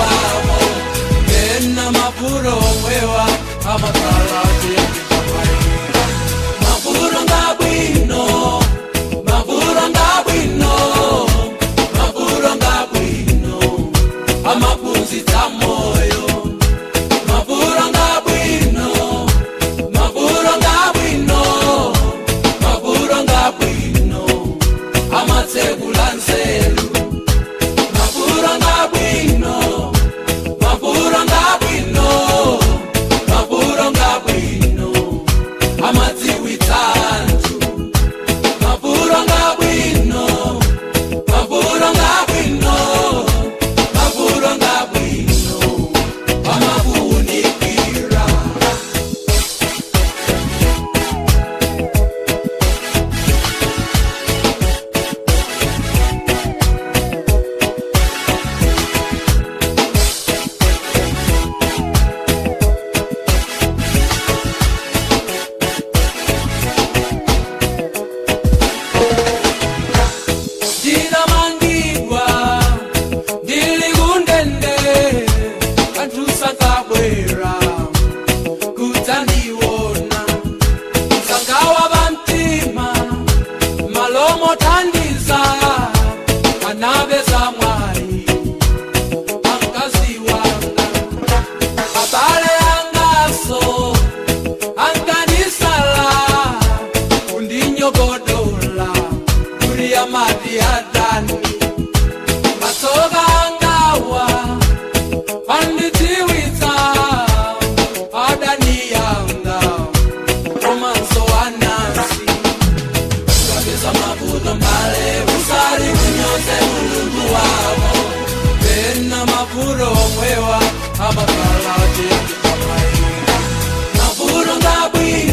Wako ena mavuto omwewa amakhala chiyambi. Mavuto ngabwino, mavuto ngabwino, mavuto ngabwino, amaphunzitsa moyo. Mavuto ngabwino, mavuto ngabwino, mavuto ngabwino, amatsekula nzeru. Mavuto ngabwino, mavuto ngabwino, mavuto ngabwino, amadziwitsa anthu. Mavuto ngabwino, mavuto ngabwino, mavuto ngabwino, amakuunikira. Ndinamangidwa ndili kundende, anthu sakabwera kudzandiona. Msangawa pamtima malomo thandiza anapeza mwayi ankazi wanga. Abale angaso ankanisala kundinyogodola kuri amati adani. Matsoka angawa andidziwitsa adani yanga komanso anansi. Ukapeza mavuto mbale, usali kunyoze Mulungu wako. Pena mavuto omwewa amakhala chiyambi. Mavuto ngabwino.